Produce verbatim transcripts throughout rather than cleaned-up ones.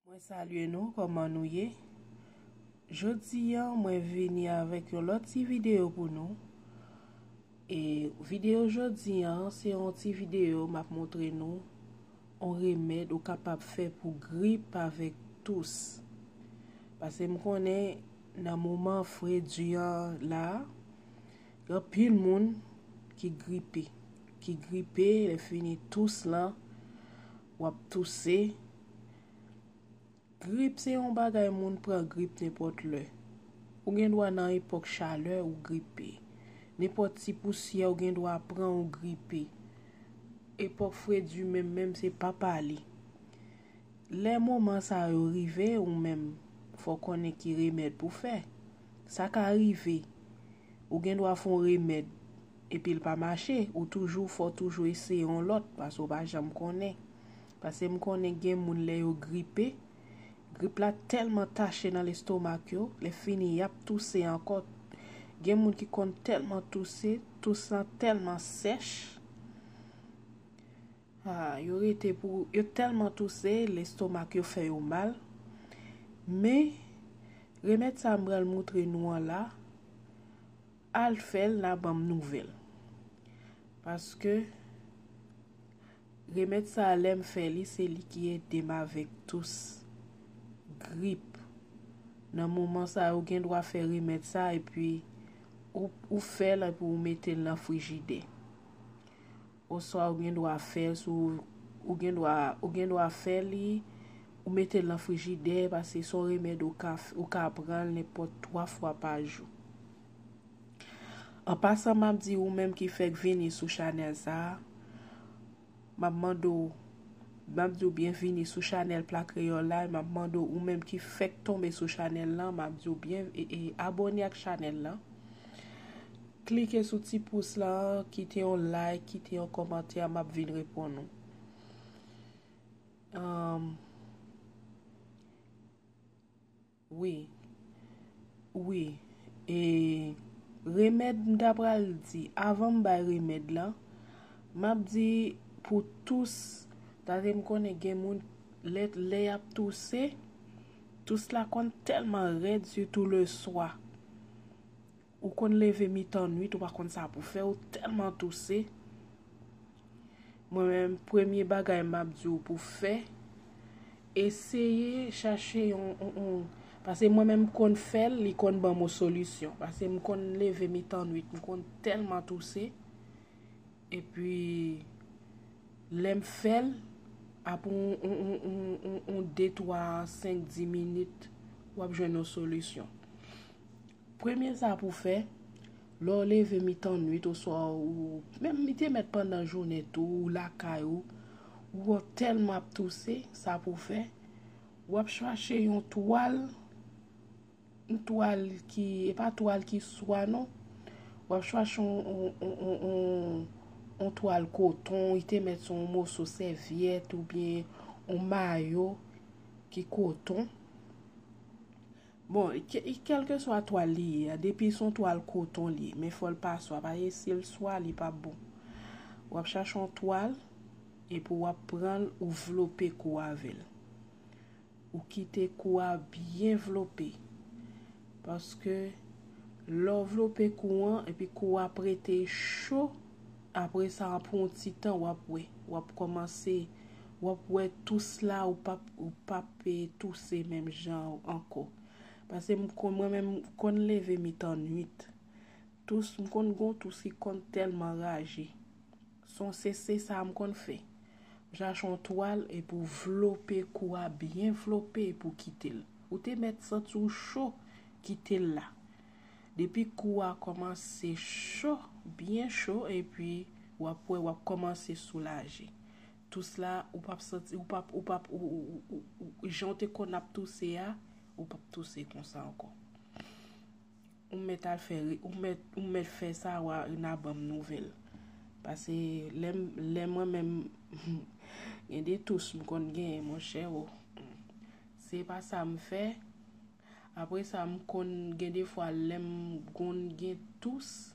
Mwen salye nou, kòman nou ye? Jodi a, mwen vini avèk yon lòt ti videyo pou nou. E videyo jodi a, se yon ti videyo m ap montre nou yon remèd ou kapab fè pou grip avèk tous. Paske m konnen nan moman fredi an la, gen anpil moun ki gripe. Ki gripe, lè fini tous lan, w ap touse. Grip se yon bagay moun pran grip nenpòt lè. Ou gen dwa nan epòk chalè ou gripe. Nenpòt ti pousyè ou gen dwa pran ou gripe. Epòk fredi menm menm se pa pale. Lè moman sa yo rive ou menm, fò konnen ki remèd pou fè. Sa ka rive, ou gen dwa fè yon remèd epi l pa mache, ou toujou fò toujou eseye yon lòt, paske ou pa janm konnen. Paske m konnen gen moun lè yo gripe, grip la tèlman tache nan lestomak yo, lè fini y ap touse ankò. Gen moun ki konn tèlman touse, tous lan tèlman sèch. Ah, yo rete pou yo tèlman touse, lestomak yo fè yo mal. Men, remèd sa m pral montre nou an la, al fè l, n a ban m nouvèl. Paske remèd sa a, lè m fè li, se li ki ede m avèk tous, grip. Nan moman sa a, ou gen dwa fè remèd sa a, epi ou, ou fè l, epi ou mete l nan frijidè. Oswa ou gen dwa fè l sou, ou gen dwa, ou gen dwa fè li, ou mete l nan frijidè, paske se yon remèd ou ka, ou ka pran l nenpòt twa fwa pa jou. An pasan, m ap di ou menm ki fèk vini sou chanèl sa a, m ap mande w, m ap di w byenvini sou chanèl Pla Kreyòl la, e m ap mande w ou menm ki fèk tonbe sou chanèl lan, m ap di w byen, e, e, abòne ak chanèl lan. Klike sou ti pous la, kite yon like, kite yon kòmantè, m ap vin reponn ou. Ahn, wi. Wi. E remèd m ta pral di, avan m bay remèd lan, m ap di pou tous, paske m konnen gen moun, lè, lè y ap touse, tous la konn tèlman rèd, sitou leswa. Ou konn leve mitan nwit, ou pa konn sa pou fè, ou tèlman touse. Mwen menm, premye bagay m ap di w pou fè, eseye chache yon, yon, yon, paske mwen menm m konn fè l, li konn ban m yon solisyon. Paske m konn leve mitan nwit, m konn tèlman touse. Epi, lè m fè l, apre yon, yon, yon, yon, yon, yon de, twa, senk, dis minit, w ap jwenn yon solisyon. Premye sa pou fè, lè w leve mitan nwit, oswa ou menm li te mèt pandan jounen tou, ou lakay ou, ou wè w tèlman ap touse, sa pou fè, w ap chache yon twal, yon twal ki, e pa twal ki swa non, w ap chache yon, yon, yon, yon, yon, yon twal koton, li te mèt sou yon moso sèvyèt oubyen yon mayo ki koton. Bon, ke-, kèlkeswa twal li ye a, depi se yon twal koton li ye, men fò l pa swa, paske si l swa, li p ap bon. W ap chache yon twal, epi w ap pran l, ou vlope kou avè l. Ou kite kou a byen vlope. Paske lè w vlope kou an, epi kou a ap rete cho, apre sa, pou yon ti tan, w ap wè, w ap kòmanse, w ap wè tous la, ou p ap, ou p ap, e, touse menm jan ankò. Paske m konn, mwen menm, m konn leve mitan nwit. Tous, m konn gon tous ki konn tèlman raje. Se yon se, se sa m konn fè. M chache yon twal epi w vlope kou a byen vlope epi w kite l. Ou te mèt santi w cho, kite l la. Depi kou a kòmanse cho, byen cho, epi w ap wè w ap kòmanse soulaje. Tous la, ou p ap santi, ou p ap, ou p ap, ou, ou, ou, ou, ou, jan w te konn ap touse a, ou p ap touse konsa ankò. Ou mèt al fè, ou mèt, ou mèt fè sa, w a, n a ban m nouvèl. Paske lè m, lè mwen menm, gen de tous m konn genyen, monchè, o. Se pa sa m fè. Apre sa, m konn, gen de fwa, lè m konn gen tous,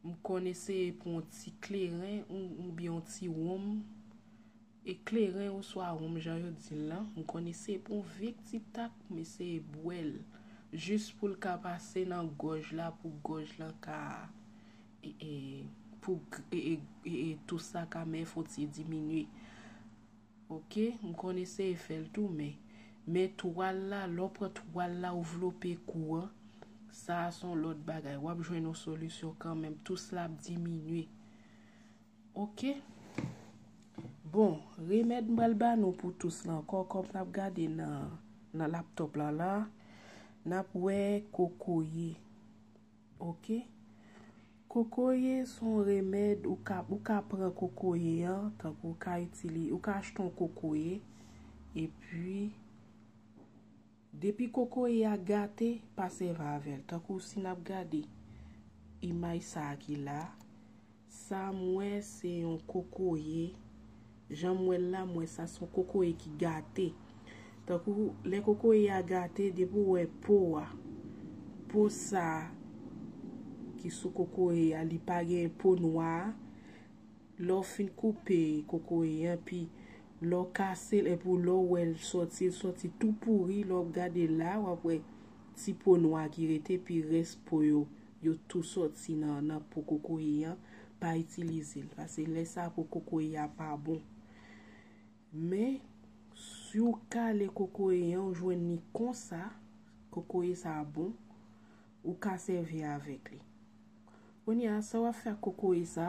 m konn eseye pran yon ti kleren, ou, oubyen yon ti wonm, e kleren oswa wonm jan yo di l lan, m konnen se pou yon vye ti tak m eseye bwè l, jis pou l ka pase nan gòj la, pou gòj lan ka, e, e, pou g- e, e, e, e, tous la ka mè fon ti diminye. Oke, m konn eseye fè l tou, men, men twal la, lè w pran twal la ou vlope kou an, sa a se yon lòt bagay. W ap jwenn yon solisyon kanmenm, tous la ap diminye. Oke. Bon, remèd m pral ba nou pou tous la ankò, kòm n ap gade nan, nan laptòp la la, n ap wè kokoye. Oke. Kokoye se yon remèd, ou ka, ou ka pran kokoye an, tankou ou ka itilize, ou ka achte yon kokoye, epi depi kokoye a gate, pa sèvi avè l. Tankou si n ap gade imaj sa a ki la, sa m wè se yon kokoye. Jan m wè l la, m wè sa se yon kokoye ki gate. Tankou lè kokoye a gate, depi w wè po a, po sa a ki sou kokoye a, li pa gen po nwa a, lè w fin koupe kokoye an, pi lè w kase l, epi lè w wè l sòti, l sòti tou pouri, lè w ap gade la, w ap wè ti po nwa ki rete, pi rès po yo, yo tou sòti nan, nan po kokoye an, pa itilize l, paske lè sa po kokoye a pa bon. Men, si w kale kokoye an, ou jwenn li konsa, kokoye sa bon, ou ka sèvi avèk li. Kounye a, sa w ap fè ak kokoye sa,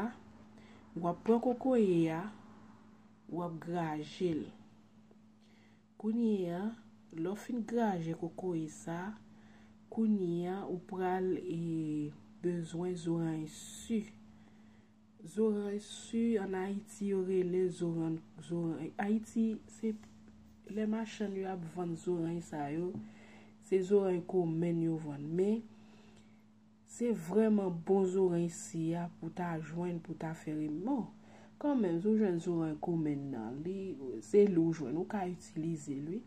w ap pran kokoye a, w ap graje l. Kounye a, lè w fin graje kokoye sa, kounye a, ou pral, e, bezwen zoranj si. Zoranj si, ann Ayiti, yo rele zoranj, zoranj, Ayiti, se lè machann yo ap vann zoranj sa yo, se zoranj komen yo vann. Men, se vrèman bon zoranj si a pou ta jwenn, pou ta fè remè. Kanmenm, si w jwenn zoranj komen nan, li, se li w jwenn, ou ka itilize l, wi.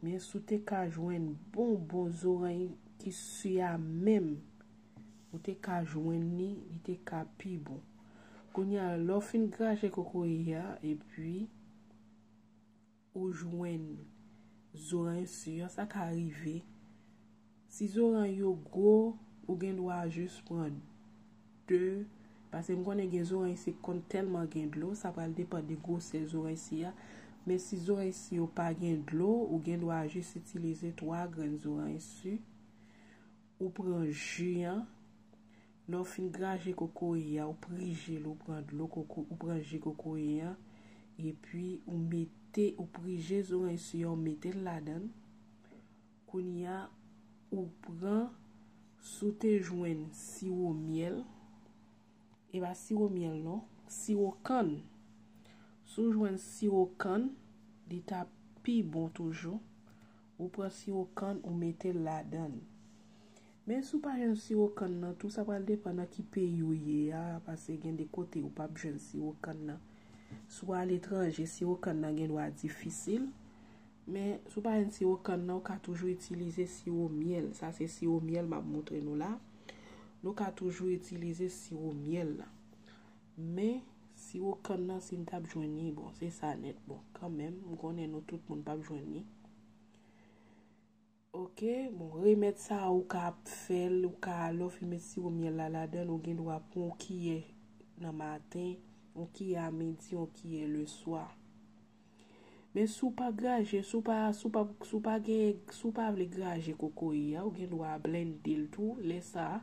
Men si w te ka jwenn bon, bon zoranj ki si a menm, ou te ka jwenn li, li te ka pi bon. Kounye a, lè w fin graje kokoye a, epi ou jwenn zoranj si an, sa ka rive. Si zoranj yo gwo, ou gen dwa jis pran de, paske m konnen gen zoranj si konn tèlman gen dlo, sa pral depann de gwosè zoranj si a. Men si zoranj si yo pa gen dlo, ou gen dwa jis itilize twa grenn zoranj si. Ou pran ji an, lè w fin graje kokoye a, ou prije l, ou pran dlo koko, ou pran ji kokoye an, epi ou mete, ou prije zoranj si a, ou mete l ladan l. Kounye a, ou pran, si w te jwenn siwo myèl, e pa siwo myèl non, siwo kann. Si w jwenn siwo kann, li ta pi bon toujou. Ou pran siwo kann, ou mete l ladan l. Men si w pa jwenn siwo kann nan tou, sa pral depann nan ki peyi w ye a, paske gen de kote ou p ap jwenn siwo kann nan. Si w aletranje, siwo kann nan gen dwa difisil. Men si w pa jwenn siwo kann nan, ou ka toujou itilize siwo myèl. Sa se siwo myèl m ap montre nou la. Nou ka toujou itilize siwo myèl la. Men, siwo kann nan, si n t ap jwenn li, bon, se sa nèt. Bon, kanmenm, m konnen nou tout moun p ap jwenn li. Oke, bon, remèd sa a, ou ka ap fè l, ou ka, lè w fin met siwo myèl la ladan l, ou gen dwa pran yon kiyè nan maten, yon kiyè a midi, yon kiyè leswa. Men si w pa graje, si w pa, si w pa, si w pa gen, si w pa vle graje kokoye a, ou gen dwa blende l tou. Lè sa a,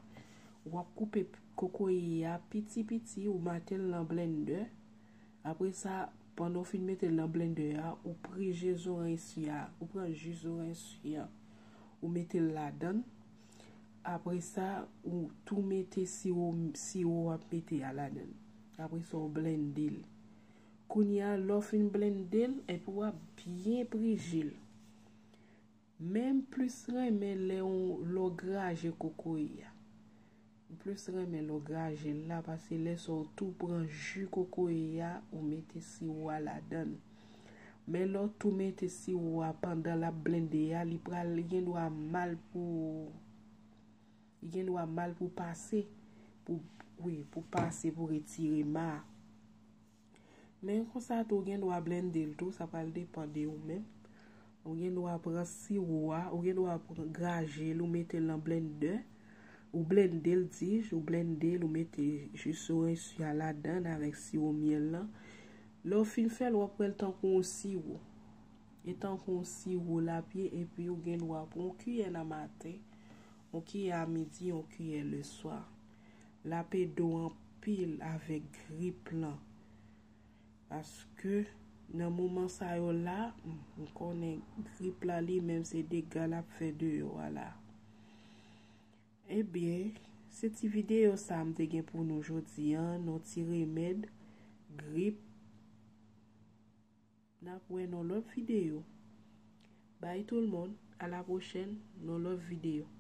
w ap koupe kokoye a piti piti, ou mete l nan blendè. Apre sa, pandan w fin mete l nan blendè a, ou prije zoranj si a, ou pran ji zoranj si a, ou mete l ladan l. Apre sa, ou tou mete siwo, siwo w ap mete a ladan l. Apre sa, ou blende l. Kounye a, lè w fin blende l, epi w ap byen prije l. Men m plis renmen lè w, lè w graje kokoye a. M plis renmen lè w graje l la, paske lè sa w tou pran ji kokoye a, ou mete siwo a ladan l. Men lè w tou mete siwo a pandan l ap blende a, li pral, li gen dwa mal pou, li gen dwa mal pou pase, pou, wi, pou pase, pou retire ma a. Men konsa tou, ou gen dwa blende l tou, sa pral depann de ou menm. Ou gen dwa pran siwo a, ou gen dwa pran graje l, ou mete l nan blendè, ou blende l, di, ou blende l, ou mete ji soranj a ladan avèk siwo myèl lan. Lè w fin fè l, w ap wè l tankou yon siwo. E tankou yon siwo l ap ye, epi ou gen dwa pran yon kiyè nan maten, yon kiyè a midi, yon kiyè leswa. L ap ede w anpil avèk grip lan. Paske nan moman sa yo la, m konnen grip la li menm se dega l ap fè deyò a la. Ebyen, se ti videyo sa m te gen pou nou jodi an, yon ti remèd grip. N ap wè nan lòt videyo. Bye tout le monde, à la prochaine, nan lòt videyo.